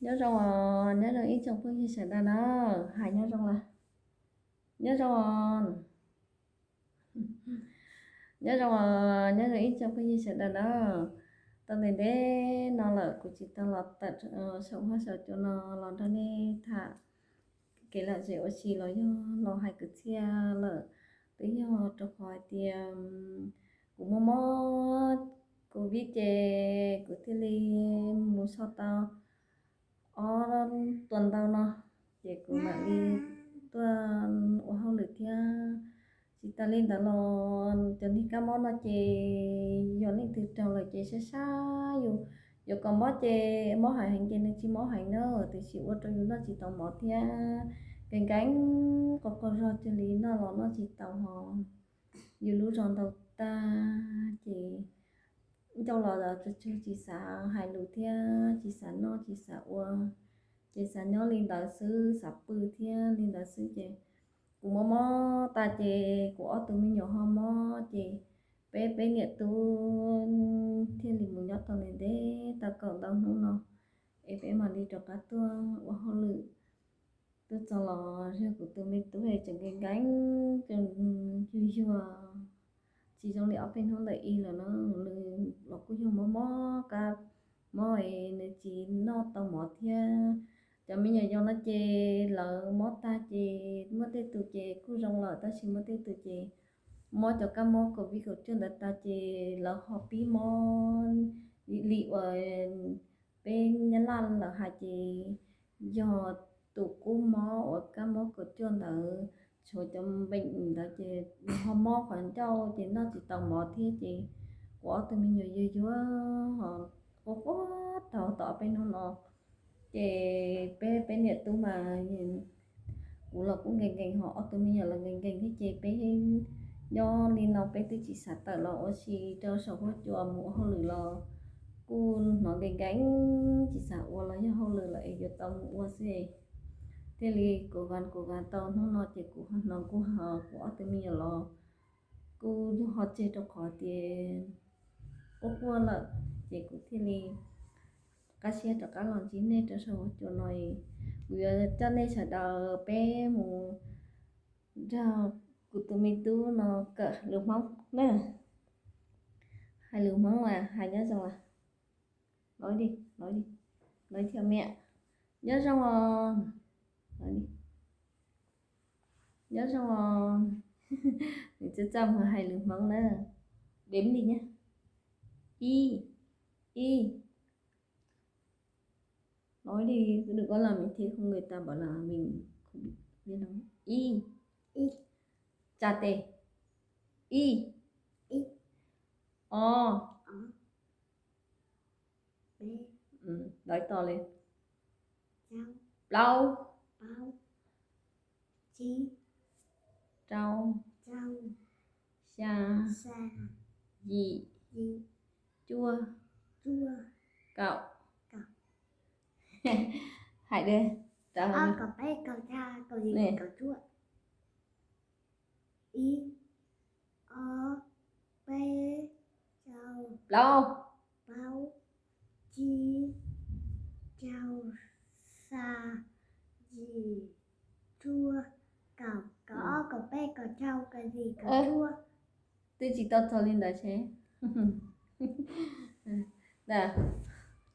Nyob zoo, nyob zoo ib tsoom phooj ywg sawv daws na, hais nyob zoo lawm. Nyob zoo, nyob zoo, nyob zoo ib tsoom phooj ywg sawv daws na. Tau ntev ntev no lawm kuv tsis tau los tawm saum huab saum cua no los nrog nej tham kev lom zem ua si los yog los hais kwv txhiaj lawm. Twb yog rau qhov hais tias kuv mob mob covid ces kuv thiaj li mus so tau ob tuas ntau no, ces kuv mam li tuaj ua hauj lwm thiab. Tsis tas li ntawd los cov niag kab mob no ces yog leej twg raug lawm ces sab sab yus, yuav kom mob ces mob heev heev ces nws tsis mob heev na, tiam sis ua rau yus noj tsis tau mov thiab nkees nkees qos qos zog cuag li noj los noj tsis tau ho yus lub zos ntau tag ces ncauj los tsuag tsuag tsis xav hais lus thiab tsis xav noj tsis xav ua, ces xav nyob li ntawd xwb, xav pw thiab li ntawd xwb ces kuv mob mob tas ces kuv ob tug me nyuam ho mob ces peb peb niam tub thiaj li mus nyob tau ntev ntev tau kaum ntau hnub no es peb mam li rov qab tuaj ua hauj lwm. Tuaj txog los yog kuv tus me tub es tseem nkees nkees, tseem yuag yuag, tsis zoo li ob peb hnub ntawm ib lawm na. Nws los kuj yog mob mob kab mob es nws tsis noj tau mov thiab. Cov me nyuam yaus no ces lawv mob tag ces muaj tej tus ces kuj zoo lawm tab sis muaj tej tus ces mob cov kab mob covid kaum cuaj ntawd tag ces lawv ho pib mob li uas peb Nyab Laj lawv hais ces yog tus kub mob uas kab mob kaum cuaj ntawd, tshuav cov npeem ntawd ces ho mob qhov ncauj ces noj tsis tau mov thiab ces kuv ob tug me nyuam yuag yuag ho quaj quaj tau tau ob peb hnub no. Ces peb peb niam tub mas kuv los kuj nkees nkees ho ob tug me nyuam los nkees nkees thiab ces peb nyob li no peb twb tsis xav tawm los ua si rau saum huab cua mus ua hauj lwm los kuj hnov nkees nkees tsis xav ua los yog hauj lwm los es yuav tau mus ua xwb. Thiaj li kuv vas kuv vas tau hnub no ces kuv hnov kuv ho kuv ob tug me nyuam los kuj ho tseg rau qhov tias quaj quaj lawm ces kuv thiaj li qab siab rov qab los ntsib nej rau saum huab cua no. Kuv yuav coj nej sawv daws peb mus nrog kuv tus me tub no kawm lus Hmoob na. Hais lus Hmoob mas hais nyob zoo, nói đi, nói đi, nói theo mẹ. Nyob zoo os, nyob zoo os. Nws txawj txawj mus hais lus Hmoob na. Đếm đi nhé. Y, y. Nói đi, đừng có làm mình thế không người ta bảo là mình không biết nói. Y, y. Tsa tes. Y, y. O. Nói to lên. Plaub. Rau. Xya. Yim. Cuaj. Kaum. Hais dab. Ib, ob, peb, rau, plaub, plaub, tsib, rau, xya, yim, cuaj, kaum, kaum ob, kaum peb, kaum rau, kaum yim, kaum cuaj. Twb tsis tau txog li ntawd seb.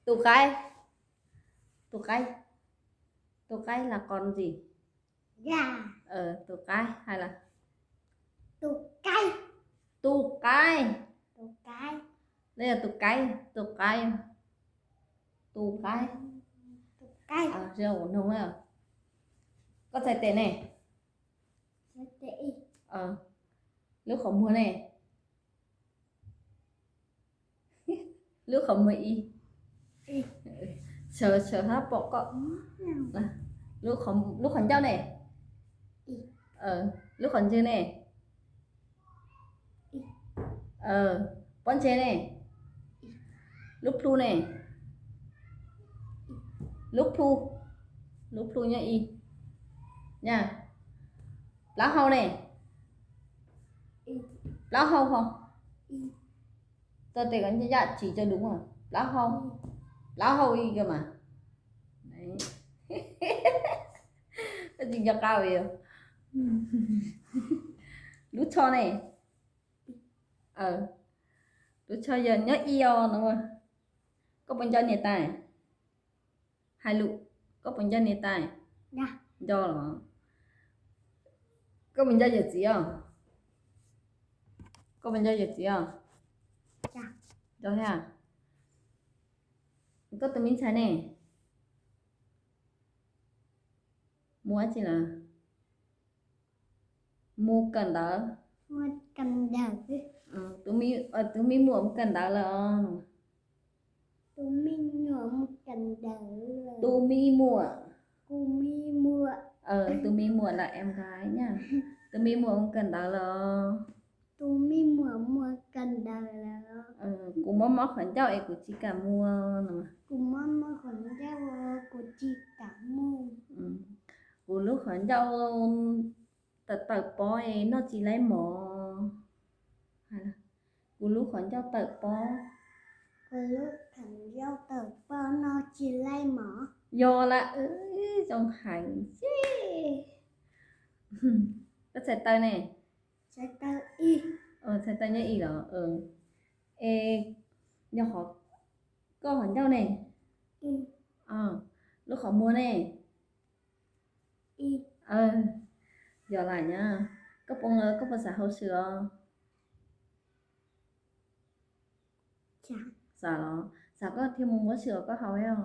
Tus qaib, tus qaib, tus qaib là con gì? Tus qaib hais lawm. Tus qaib. Los yog tus qaib, tus qaib, tus qaib. Koj txhais tes ne. Lub qhov muag ne. Lub qhov muag ib. Sawv sawv hab pom koj. Lub qhov ncauj ne. Lub qhov ntswg ne. Pob ntseg ne. Lub plhu ne. Lub plhu, lub plhu nyob ib. Nyaj, plaub hau ne. Plaub hau ho. Txog tes kom yam tsis cov dub, plaub hau, plaub hau ib kawg mas. Koj tsis nco qab li. Lub tsho ne? Lub tsho yog nyob ib o no. Koj puas nco niam tais? Hais lus, koj puas nco niam tais? Nco los? Koj puas nco yawm txiv os? Koj puas nco yawm txiv os? Nco thiab. Koj tus me ntxhais ne? Mus dab tsi lawm? Mus kawm ntawv. Tus me muam mus kawm ntawv lawm os. Tus me muam. Tus me muam. Tus me muam lawm em nqai na. Tus me muam mus kawm ntawv lawm os. Tus me muam mus kawm ntawv lawm. Kuv mob mob qhov ncauj es kuv tsis kam mus no. Kuv mob mob qhov ncauj, kuv tsis kam mus. Kuv lub qhov ncauj tawm tawm pob es noj tsis laib mov. Kuv lub qhov ncauj tawm pob. Kuv lub qhov ncauj tawm pob noj tsis laib mov. Yog lawm, zoo heev xwb. Koj txhais taw ne? Txhais taw nyob ib los? Es yog qhov, koj qhov ncauj ne? Lub qhov muag ne? Yog lawm na. Koj poob los koj puas xav hau sim os? Xav los? Xav koj thiaj mus muab sim os, koj hau os.